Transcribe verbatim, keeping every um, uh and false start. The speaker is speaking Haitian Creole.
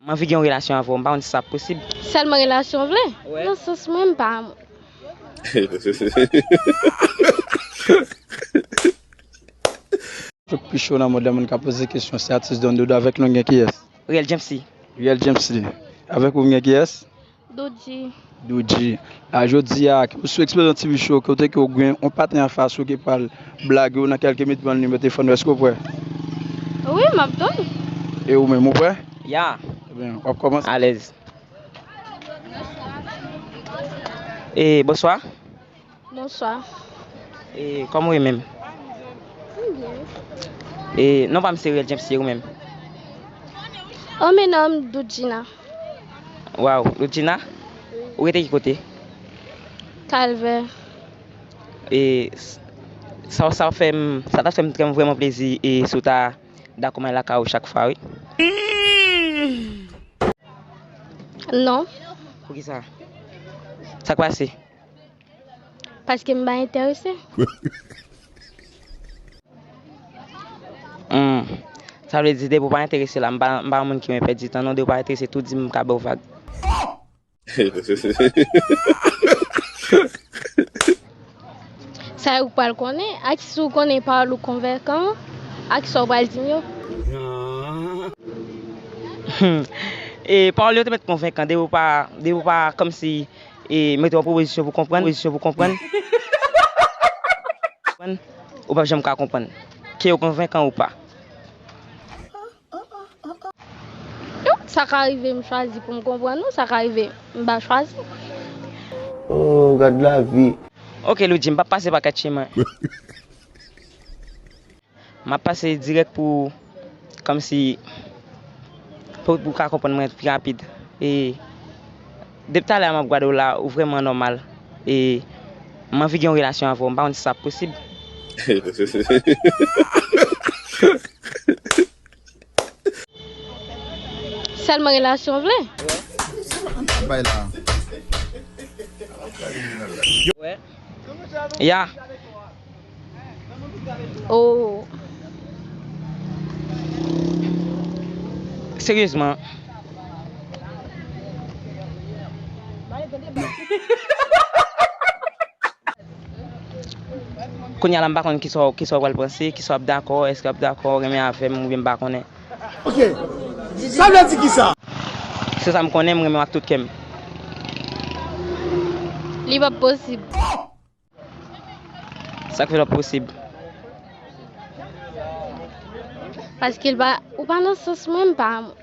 M anvi gen yon relasyon avè w, m pa konn si sa ap posib. Sèlman relasyon w vle? Nan sans mwen, m pa amou. Jou k pi cho nan mond lan, moun k ap poze kesyon, se atis Don Dodo. Avèk nou, gen kiyès? Real James. Real James li. Avèk ou, gen kiyès? Doudji. Doudji. La, jodi a, ke w sou Eksplozyon T V Show, kote ke w gen yon patnè anfas ou ki pral blage w nan kèlke minit, ban l nimewo telefòn ou, èske w prè? Wi, m ap tann. E ou menm, ou prè? Ya. Ebyen, w ap kòmanse. Alèz. E, bonswa. Bonswa. E, kòman w ye menm? M byen. E, non pa m se Real James, e ou menm? O, men non m Doudjina. Waw, Doudjina? Wi. Ou rete ki kote? Kalvè. E, s-, sa, sa fè m, sa ta fè m trè vrèman plezi, e, si w ta dakò m al lakay ou chak fwa, wi. Non. Poukisa? Sa k pase? Paske m pa enterese. Hmm. Sa vle di, depi w pa enterese la, m pa, m pa yon moun ki renmen pèdi tan, non, depi w pa enterese, tou di m, m ka ba w vag. Sa yo pral konnen, ak si w konnen pawòl ou konvenkan, ak sa w pral di m yo. Hmm. E, pawòl yo te mèt konvenkan, depi w pa, depi w pa kòmsi, e, mete yon pwopozisyon pou konprann, pwopozisyon pou konprann. Ou p ap janm ka konprann. Ke yo konvenkan ou pa. Non, sa ka rive m chwazi pou m konprann ou, sa ka rive m pa chwazi. Oh, gad lavi. Ok, Loudji, m p ap pase pa kèt chemen. M ap pase dirèk pou, kòmsi, pou, pou w ka konprann mwen pi rapid. E, depi talè a m ap gade w la, ou vrèman nòmal. E, m anvi gen yon relasyon avè w, m pa konn si sa ap posib. Sèlman relasyon w vle? Bay la. Ya. Oh. Seryezman. Kounye a la, m pa konn kisa w, kisa w pral panse, kisa w ap dakò, èske w ap dakò renmen avè m oubyen m pa konnen. Ok. Sa vle di kisa? Se sa m konnen, m renmen w ak tout kè m. Li p ap posib. Sa k fè l p ap posib? Paske l pa, ou pa nan sans mwen, m pa amou.